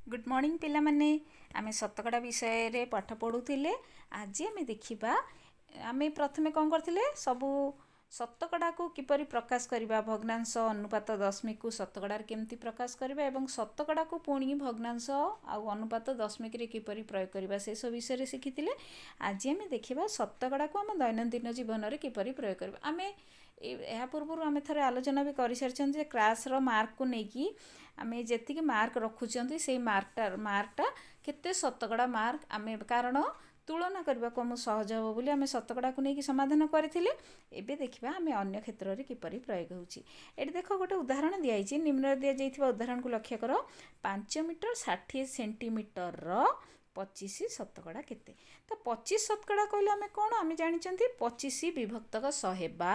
Good morning ପିଲାମାନେ। ଆମେ ଶତକଡ଼ା ବିଷୟରେ ପାଠ ପଢ଼ୁଥିଲେ। ଆଜି ଆମେ ଦେଖିବା, ଆମେ ପ୍ରଥମେ କ'ଣ କରିଥିଲେ? ସବୁ ଶତକଡ଼ାକୁ କିପରି ପ୍ରକାଶ କରିବା, ଭଗ୍ନାଂଶ, ଅନୁପାତ, ଦଶମିକକୁ ଶତକଡ଼ାରେ କେମିତି ପ୍ରକାଶ କରିବା ଏବଂ ଶତକଡ଼ାକୁ ପୁଣି ଭଗ୍ନାଂଶ ଆଉ ଅନୁପାତ, ଦଶମିକରେ କିପରି ପ୍ରୟୋଗ କରିବା, ସେସବୁ ବିଷୟରେ ଶିଖିଥିଲେ। ଆଜି ଆମେ ଦେଖିବା ଶତକଡ଼ାକୁ ଆମ ଦୈନନ୍ଦିନ ଜୀବନରେ କିପରି ପ୍ରୟୋଗ କରିବା। ଆମେ ଏହା ପୂର୍ବରୁ ଆମେ ଥରେ ଆଲୋଚନା ବି କରିସାରିଛନ୍ତି ଯେ କ୍ଲାସ୍ର ମାର୍କକୁ ନେଇକି ଆମେ ଯେତିକି ମାର୍କ ରଖୁଛନ୍ତି, ସେଇ ମାର୍କଟା କେତେ ଶତକଡ଼ା ମାର୍କ ଆମେ, କାରଣ ତୁଳନା କରିବାକୁ ଆମକୁ ସହଜ ହେବ ବୋଲି ଆମେ ଶତକଡ଼ାକୁ ନେଇକି ସମାଧାନ କରିଥିଲେ। ଏବେ ଦେଖିବା ଆମେ ଅନ୍ୟ କ୍ଷେତ୍ରରେ କିପରି ପ୍ରୟୋଗ ହେଉଛି। ଏଠି ଦେଖ, ଗୋଟେ ଉଦାହରଣ ଦିଆଯାଇଛି। ନିମ୍ନରେ ଦିଆଯାଇଥିବା ଉଦାହରଣକୁ ଲକ୍ଷ୍ୟ କର। 5 ମିଟର 60 ସେଣ୍ଟିମିଟରର 25 ଶତକଡ଼ା କେତେ? ତ 25 ଶତକଡ଼ା କହିଲେ ଆମେ କ'ଣ? ଆମେ ଜାଣିଛନ୍ତି 25 ବିଭକ୍ତକ 100 ବା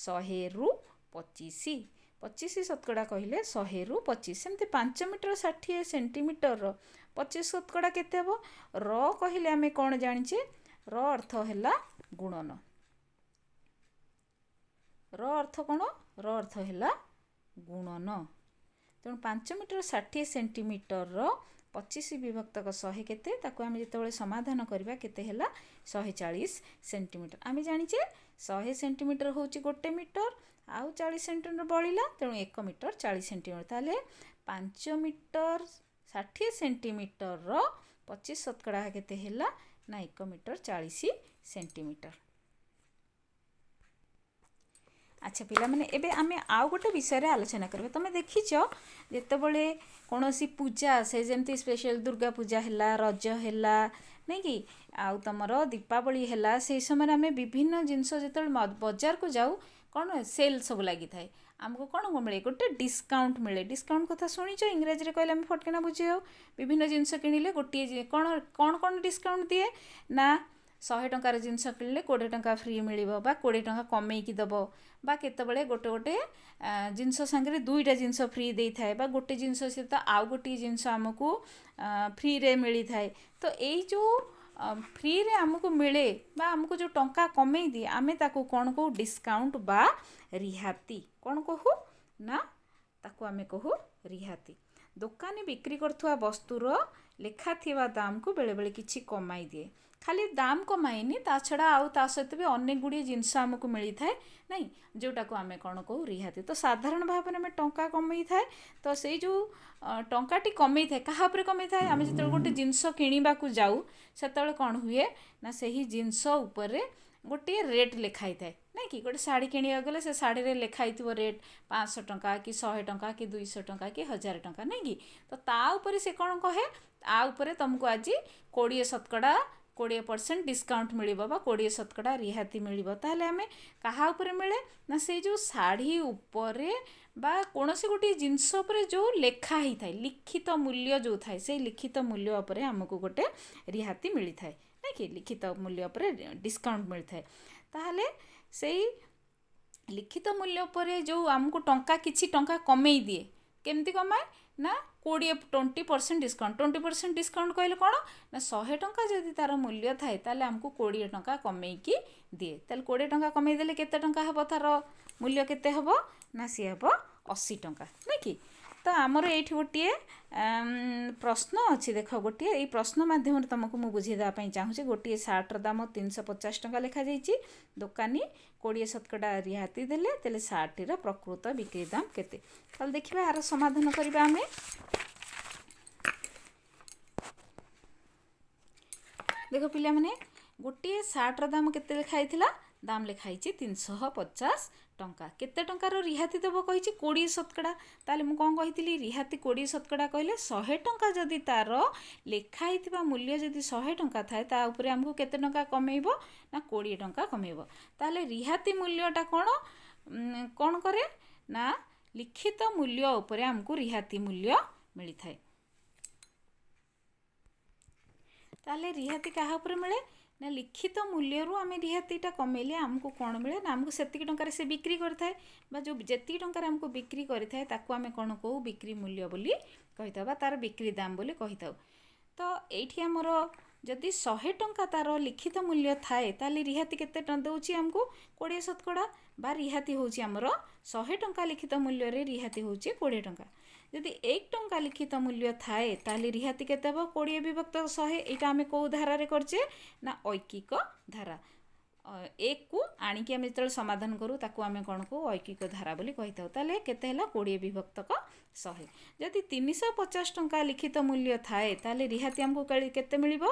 100ରୁ 25। 25 ଶତକଡ଼ା କହିଲେ 100ରୁ 25। ସେମିତି 5 ମିଟର 60 ସେଣ୍ଟିମିଟରର 25 ଶତକଡ଼ା କେତେ ହେବ? ର କହିଲେ ଆମେ କ'ଣ ଜାଣିଛେ? ର ଅର୍ଥ ହେଲା ଗୁଣନ। ର ଅର୍ଥ କ'ଣ? ର ଅର୍ଥ ହେଲା ଗୁଣନ। ତେଣୁ 5 ମିଟର 60 ସେଣ୍ଟିମିଟରର 25 ବିଭକ୍ତକ 100 କେତେ? ତାକୁ ଆମେ ଯେତେବେଳେ ସମାଧାନ କରିବା, କେତେ ହେଲା? 140 ସେଣ୍ଟିମିଟର। ଆମେ ଜାଣିଛେ 100 ସେଣ୍ଟିମିଟର ହେଉଛି 1 ମିଟର, ଆଉ 40 ସେଣ୍ଟିମିଟର ବଳିଲା, ତେଣୁ 1 ମିଟର 40 ସେଣ୍ଟିମିଟର। ତାହେଲେ 5 ମିଟର 60 ସେଣ୍ଟିମିଟରର 25 ଶତକଡ଼ା କେତେ ହେଲା ନା 1 ମିଟର 40 ସେଣ୍ଟିମିଟର। ଆଚ୍ଛା ପିଲାମାନେ, ଏବେ ଆମେ ଆଉ ଗୋଟେ ବିଷୟରେ ଆଲୋଚନା କରିବା। ତୁମେ ଦେଖିଛ, ଯେତେବେଳେ କୌଣସି ପୂଜା ଆସେ, ଯେମିତି ସ୍ପେଶିଆଲ ଦୁର୍ଗା ପୂଜା ହେଲା, ରଜ ହେଲା, ନାଇଁ କି, ଆଉ ତୁମର ଦୀପାବଳି ହେଲା, ସେଇ ସମୟରେ ଆମେ ବିଭିନ୍ନ ଜିନିଷ ଯେତେବେଳେ ବଜାରକୁ ଯାଉ, କ'ଣ ସେଲ୍ ସବୁ ଲାଗିଥାଏ, ଆମକୁ କ'ଣ ମିଳେ? ଗୋଟେ ଡିସକାଉଣ୍ଟ ମିଳେ। ଡିସକାଉଣ୍ଟ କଥା ଶୁଣିଛ? ଇଂରାଜୀରେ କହିଲେ ଆମେ ଫଟକିନା ବୁଝିଯାଉ। ବିଭିନ୍ନ ଜିନିଷ କିଣିଲେ ଗୋଟିଏ କ'ଣ କ'ଣ କ'ଣ ଡିସକାଉଣ୍ଟ ଦିଏ ନା, 100 ଟଙ୍କାର ଜିନିଷ କିଣିଲେ 20 ଟଙ୍କା ଫ୍ରି ମିଳିବ ବା 20 ଟଙ୍କା କମେଇକି ଦେବ, ବା କେତେବେଳେ ଗୋଟେ ଗୋଟେ ଜିନିଷ ସାଙ୍ଗରେ 2ଟା ଜିନିଷ ଫ୍ରି ଦେଇଥାଏ, ବା ଗୋଟେ ଜିନିଷ ସହିତ ଆଉ ଗୋଟିଏ ଜିନିଷ ଆମକୁ ଫ୍ରିରେ ମିଳିଥାଏ। ତ ଏଇ ଯେଉଁ ଫ୍ରିରେ ଆମକୁ ମିଳେ ବା ଆମକୁ ଯେଉଁ ଟଙ୍କା କମେଇ ଦିଏ, ଆମେ ତାକୁ କ'ଣ କହୁ? ଡିସକାଉଣ୍ଟ ବା ରିହାତି। କ'ଣ କହୁ ନା ତାକୁ ଆମେ କହୁ ରିହାତି। ଦୋକାନୀ ବିକ୍ରି କରୁଥିବା ବସ୍ତୁର ଲେଖା ଥିବା ଦାମକୁ ବେଳେବେଳେ କିଛି କମାଇ ଦିଏ। ଖାଲି ଦାମ କମାଇନି, ତା ଛଡ଼ା ଆଉ ତା ସହିତ ବି ଅନେକ ଗୁଡ଼ିଏ ଜିନିଷ ଆମକୁ ମିଳିଥାଏ, ନାଇଁ, ଯେଉଁଟାକୁ ଆମେ କ'ଣ କହୁ? ରିହାତି। ତ ସାଧାରଣ ଭାବରେ ଆମେ ଟଙ୍କା କମେଇଥାଏ। ତ ସେଇ ଯେଉଁ ଟଙ୍କାଟି କମେଇଥାଏ, କାହା ଉପରେ କମେଇଥାଏ? ଆମେ ଯେତେବେଳେ ଗୋଟେ ଜିନିଷ କିଣିବାକୁ ଯାଉ, ସେତେବେଳେ କ'ଣ ହୁଏ ନା ସେହି ଜିନିଷ ଉପରେ ଗୋଟିଏ ରେଟ୍ ଲେଖା ହେଇଥାଏ, ନାଇଁ କି? ଗୋଟେ ଶାଢ଼ୀ କିଣିବାକୁ ଗଲେ ସେ ଶାଢ଼ୀରେ ଲେଖା ହେଇଥିବ ରେଟ୍ 500 ଟଙ୍କା କି 100 ଟଙ୍କା କି 200 ଟଙ୍କା କି 1000 ଟଙ୍କା, ନାଇଁ କି? ତ ତା ଉପରେ ସେ କ'ଣ କହେ? ଆ ଉପରେ ତୁମକୁ ଆଜି 20 ଶତକଡ଼ା, 20% ଡିସକାଉଣ୍ଟ ମିଳିବ ବା 20 ଶତକଡ଼ା ରିହାତି ମିଳିବ। ତାହେଲେ ଆମେ କାହା ଉପରେ ମିଳେ ନା ସେଇ ଯେଉଁ ଶାଢ଼ୀ ଉପରେ ବା କୌଣସି ଗୋଟିଏ ଜିନିଷ ଉପରେ ଯେଉଁ ଲେଖା ହେଇଥାଏ, ଲିଖିତ ମୂଲ୍ୟ ଯେଉଁ ଥାଏ, ସେଇ ଲିଖିତ ମୂଲ୍ୟ ଉପରେ ଆମକୁ ଗୋଟେ ରିହାତି ମିଳିଥାଏ, ନାଇଁ କି? ଲିଖିତ ମୂଲ୍ୟ ଉପରେ ଡିସକାଉଣ୍ଟ ମିଳିଥାଏ। ତାହେଲେ ସେଇ ଲିଖିତ ମୂଲ୍ୟ ଉପରେ ଯେଉଁ ଆମକୁ ଟଙ୍କା କିଛି ଟଙ୍କା କମେଇ ଦିଏ, କେମିତି କମାଏ ନା 20, 20% ଡିସକାଉଣ୍ଟ। 20% ଡିସକାଉଣ୍ଟ କହିଲେ କ'ଣ ନା 100 ଟଙ୍କା ଯଦି ତା'ର ମୂଲ୍ୟ ଥାଏ, ତାହେଲେ ଆମକୁ 20 ଟଙ୍କା କମେଇକି ଦିଏ। ତାହେଲେ 20 ଟଙ୍କା କମେଇ ଦେଲେ କେତେ ଟଙ୍କା ହେବ? ତା'ର ମୂଲ୍ୟ କେତେ ହେବ ନା ସିଏ ହେବ 80 ଟଙ୍କା, ନାଇଁ କି? ତ ଆମର ଏଇଠି ଗୋଟିଏ ପ୍ରଶ୍ନ ଅଛି। ଦେଖ, ଗୋଟିଏ ଏଇ ପ୍ରଶ୍ନ ମାଧ୍ୟମରେ ତୁମକୁ ମୁଁ ବୁଝେଇ ଦେବା ପାଇଁ ଚାହୁଁଛି। ଗୋଟିଏ ସାର୍ଟର ଦାମ 350 ଟଙ୍କା ଲେଖାଯାଇଛି। ଦୋକାନୀ 20 ଶତକଡ଼ା ରିହାତି ଦେଲେ, ତାହେଲେ ସାର୍ଟଟିର ପ୍ରକୃତ ବିକ୍ରି ଦାମ କେତେ? ତାହେଲେ ଦେଖିବା, ଏହାର ସମାଧାନ କରିବା ଆମେ। ଦେଖ ପିଲାମାନେ, ଗୋଟିଏ ସାର୍ଟର ଦାମ କେତେ ଲେଖା ହେଇଥିଲା? ଦାମ ଲେଖା ହେଇଛି 350 ଟଙ୍କା। କେତେ ଟଙ୍କାର ରିହାତି ଦେବ କହିଛି? 20 ଶତକଡ଼ା। ତାହେଲେ ମୁଁ କ'ଣ କହିଥିଲି? ରିହାତି 20 ଶତକଡ଼ା କହିଲେ 100 ଟଙ୍କା ଯଦି ତା'ର ଲେଖା ହେଇଥିବା ମୂଲ୍ୟ ଯଦି 100 ଟଙ୍କା ଥାଏ, ତା ଉପରେ ଆମକୁ କେତେ ଟଙ୍କା କମେଇବ ନା 20 ଟଙ୍କା କମେଇବ। ତାହେଲେ ରିହାତି ମୂଲ୍ୟଟା କ'ଣ କରେ ନା ଲିଖିତ ମୂଲ୍ୟ ଉପରେ ଆମକୁ ରିହାତି ମୂଲ୍ୟ ମିଳିଥାଏ। ତାହେଲେ ରିହାତି କାହା ଉପରେ ମିଳେ ନା ଲିଖିତ ମୂଲ୍ୟରୁ ଆମେ ରିହାତିଟା କମେଇଲେ ଆମକୁ କ'ଣ ମିଳେ ନା ଆମକୁ ସେତିକି ଟଙ୍କାରେ ସେ ବିକ୍ରି କରିଥାଏ, ବା ଯେଉଁ ଯେତିକି ଟଙ୍କାରେ ଆମକୁ ବିକ୍ରି କରିଥାଏ, ତାକୁ ଆମେ କ'ଣ କହୁ? ବିକ୍ରି ମୂଲ୍ୟ ବୋଲି କହିଥାଉ ବା ତା'ର ବିକ୍ରି ଦାମ ବୋଲି କହିଥାଉ। ତ ଏଇଠି ଆମର ଯଦି 100 ଟଙ୍କା ତା'ର ଲିଖିତ ମୂଲ୍ୟ ଥାଏ, ତାହେଲେ ରିହାତି କେତେ ଦେଉଛି ଆମକୁ? 20 ଶତକଡ଼ା, ବା ରିହାତି ହେଉଛି ଆମର 100 ଟଙ୍କା ଲିଖିତ ମୂଲ୍ୟରେ ରିହାତି ହେଉଛି 20 ଟଙ୍କା। ଯଦି 1 ଟଙ୍କା ଲିଖିତ ମୂଲ୍ୟ ଥାଏ, ତାହେଲେ ରିହାତି କେତେ ହେବ? 20 ବିଭକ୍ତ 100। ଏଇଟା ଆମେ କେଉଁ ଧାରାରେ କରିଛେ ନା ଐକିକ ଧାରା। 1କୁ ଆଣିକି ଆମେ ଯେତେବେଳେ ସମାଧାନ କରୁ, ତାକୁ ଆମେ କ'ଣ କହୁ? ଐକିକ ଧାରା ବୋଲି କହିଥାଉ। ତାହେଲେ କେତେ ହେଲା? 20 ବିଭକ୍ତକ 100। ଯଦି 350 ଟଙ୍କା ଲିଖିତ ମୂଲ୍ୟ ଥାଏ, ତାହେଲେ ରିହାତି ଆମକୁ କେତେ ମିଳିବ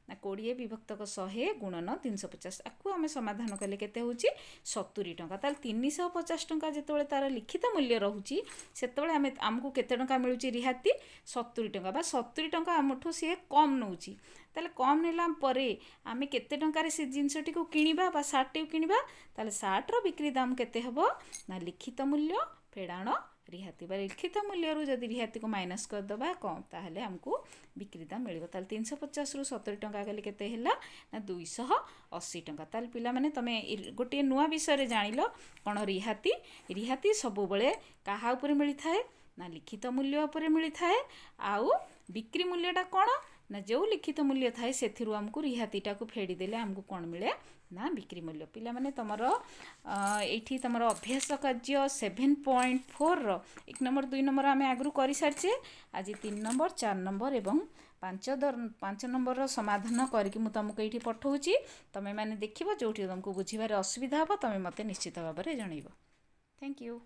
ନା 20 ବିଭକ୍ତକ 100 ଗୁଣନ 350। ଆକୁ ଆମେ ସମାଧାନ କଲେ କେତେ ହେଉଛି? 70 ଟଙ୍କା। ତାହେଲେ 350 ଟଙ୍କା ଯେତେବେଳେ ତା'ର ଲିଖିତ ମୂଲ୍ୟ ରହୁଛି, ସେତେବେଳେ ଆମେ ଆମକୁ କେତେ ଟଙ୍କା ମିଳୁଛି ରିହାତି? 70 ଟଙ୍କା, ବା 70 ଟଙ୍କା ଆମଠୁ ସିଏ କମ୍ ନେଉଛି। ତାହେଲେ କମ୍ ନେଲା ପରେ ଆମେ କେତେ ଟଙ୍କାରେ ସେ ଜିନିଷଟିକୁ କିଣିବା ବା ସାର୍ଟଟିକୁ କିଣିବା? ତାହେଲେ ସାର୍ଟର ବିକ୍ରି ଦାମ କେତେ ହେବ ନା ଲିଖିତ ମୂଲ୍ୟ ଫେଡ଼ାଣ ରିହାତି, ବା ଲିଖିତ ମୂଲ୍ୟରୁ ଯଦି ରିହାତିକୁ ମାଇନସ୍ କରିଦେବା କ'ଣ, ତାହେଲେ ଆମକୁ ବିକ୍ରି ଦାମ ମିଳିବ। ତାହେଲେ 350ରୁ 70 ଟଙ୍କା ଗଲେ କେତେ ହେଲା ନା 280 ଟଙ୍କା। ତାହେଲେ ପିଲାମାନେ, ତୁମେ ଗୋଟିଏ ନୂଆ ବିଷୟରେ ଜାଣିଲ। କ'ଣ? ରିହାତି। ରିହାତି ସବୁବେଳେ କାହା ଉପରେ ମିଳିଥାଏ ନା ଲିଖିତ ମୂଲ୍ୟ ଉପରେ ମିଳିଥାଏ। ଆଉ ବିକ୍ରି ମୂଲ୍ୟଟା କ'ଣ ନା ଯେଉଁ ଲିଖିତ ମୂଲ୍ୟ ଥାଏ, ସେଥିରୁ ଆମକୁ ରିହାତିଟାକୁ ଫେଡ଼ିଦେଲେ ଆମକୁ କ'ଣ ମିଳେ ନା ବିକ୍ରି ମୂଲ୍ୟ। ପିଲାମାନେ, ତୁମର ଏଇଠି ତୁମର ଅଭ୍ୟାସ କାର୍ଯ୍ୟ 7.4ର 1 ନମ୍ବର, 2 ନମ୍ବର ଆମେ ଆଗରୁ କରିସାରିଛେ। ଆଜି 3 ନମ୍ବର, 4 ନମ୍ବର ଏବଂ 5 ନମ୍ବରର ସମାଧାନ କରିକି ମୁଁ ତୁମକୁ ଏଇଠି ପଠାଉଛି। ତୁମେମାନେ ଦେଖିବ, ଯେଉଁଠି ତୁମକୁ ବୁଝିବାରେ ଅସୁବିଧା ହେବ, ତୁମେ ମୋତେ ନିଶ୍ଚିତ ଭାବରେ ଜଣାଇବ। Thank you.